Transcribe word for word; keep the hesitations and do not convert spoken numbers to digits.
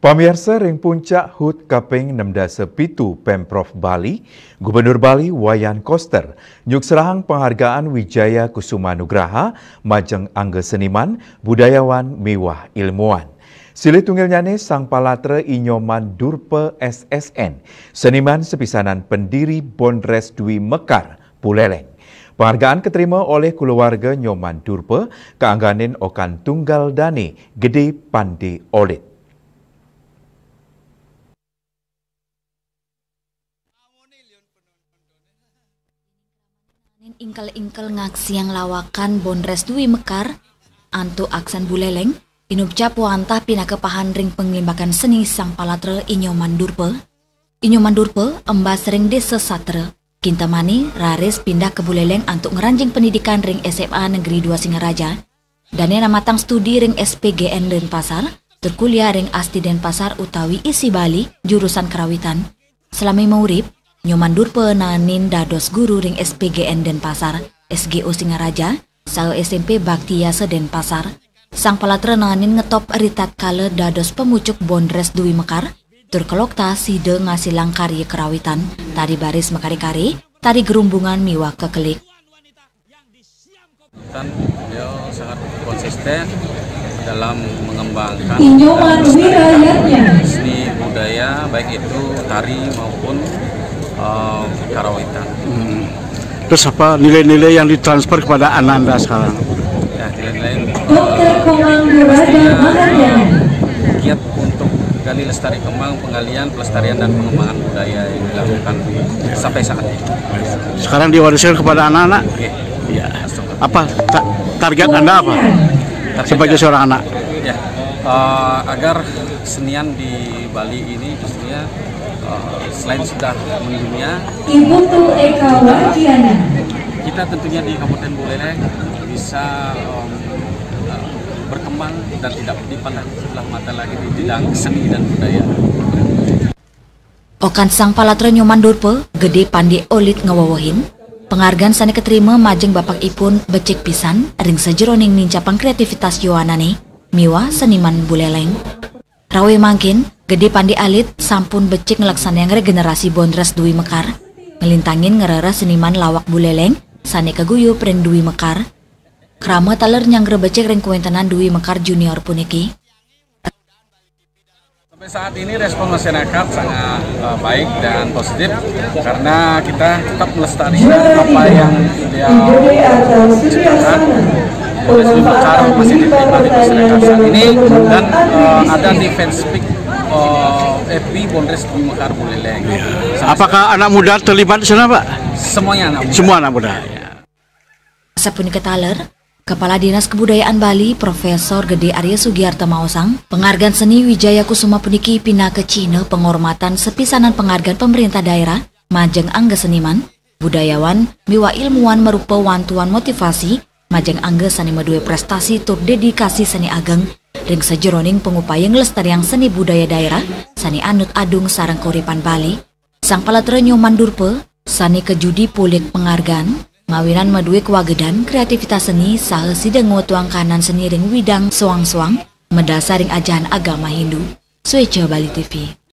Pamiarsa, ring puncak hut kaping enam dasa pitu Pemprov Bali, Gubernur Bali Wayan Koster nyukserahang penghargaan Wijaya Kusuma Nugraha majeng angga seniman, budayawan miwah ilmuwan. Silih tunggilnyane Sang Palatra I Nyoman Durpa S S N, seniman sepisanan pendiri Bondres Dwi Mekar Buleleng. Penghargaan katerima olih kulawarga Nyoman Durpa, kaangganin okan tunggal dane Gede Pande Olit. Ingkel-ingkel ngaksiang lawakan Bondres Dwi Mekar antuk aksen Buleleng, inupcap wantah pinaka pahan ring panglimbakan seni Sang Palatra I Nyoman Durpa. I Nyoman Durpa embas ring Desa Satra, Kintamani, raris pindah ka Buleleng antuk ngranjing pendidikan ring S M A Negeri Dua Singaraja. Dane namatang studi ring S P G N Denpasar, tur kuliah ring ASTI Denpasar utawi ISI Bali, jurusan Karawitan. Salami maurip, Nyoman Durpa naenin dados guru ring S P G N Denpasar, S G O Singaraja, saha S M P Bakti Yasa Denpasar. Sang Palatra naenin ngetop ritatkala dados pamucuk Bondres Dwi Mekar, tur kalokta sida ngasilang karya karawitan, tari baris makare-kare, tari gerumbungan miwah kekelik. Dan beliau sangat konsisten dalam mengembangkan Inyoman dan melestarikan Wirayatnya. Seni budaya, baik itu tari maupun, eh, karawitan. Hmm. Terus apa nilai-nilai yang ditransfer kepada anak Anda sekarang? Ya, nilai-nilai, Doktor Komang Duraja pastinya, Mahardana. Giat untuk gali lestari kembang, penggalian, pelestarian, dan pengembangan budaya yang dilakukan sampai saat ini. Sekarang diwariskan kepada anak-anak? Oke. Iya. Apa ta-, target Anda apa? Target sebagai seorang anak? Ya, eh, agar senian di Bali ini khususnya, eh, selain sudah mendunia, Ibu Tu Eka Wardiana. Kita tentunya di Kabupaten Buleleng bisa, em, eh, berkembang dan tidak dipandang sebelah mata lagi di bidang seni dan budaya. Okan Sang Palatra Nyoman Durpa, Gede Pande Olit ngawewehin, penghargaan sane katrima majeng bapakipun becik pisan ring sajeroning nincapang kreativitas yowanane miwah seniman Buleleng. Rawe mangkin, Gede Pande Alit sampun becik nglaksanayang regenerasi Bondres Dwi Mekar, nglintangin ngrereh seniman lawak Buleleng sane kaguyub ring Dwi Mekar, krama taler nyanggra becik ring kawentenan Dwi Mekar Junior puniki. Sampai saat ini respon masyarakat sangat, eh, baik dan positif karena kita tetap melestarikan apa yang beliau ciptakan. Bondres Dwi Mekar masih diterima di masyarakat saat ini dan, eh, ada di fanspage, eh, F B Bondres Dwi Mekar Buleleng. Apakah anak muda terlibat di sana, Pak? Semuanya anak muda. Semua anak muda. Sapunika taler, Kepala Dinas Kebudayaan Bali, Profesor Gede Arya Sugiarto maosang, penghargaan seni Wijaya Kusuma puniki pinaka cihna pangormatan sapisanan panghargaan pemerintah daerah majeng angga seniman, budayawan, miwah ilmuwan marupa wantuan motivasi majeng angga sane madue prestasi tur dedikasi sane ageng ring sajeroning pangupaya nglestariang seni budaya daerah sane anut adung sareng kauripan Bali. Sang Palatra Nyoman Durpa, sane kajudi polih panghargaan, mawinan madue kawagedan kreativitas seni saha sida ngwetuang kahanan seni ring widang soang-soang, madasar ring ajahan agama Hindu. Sueca Bali T V.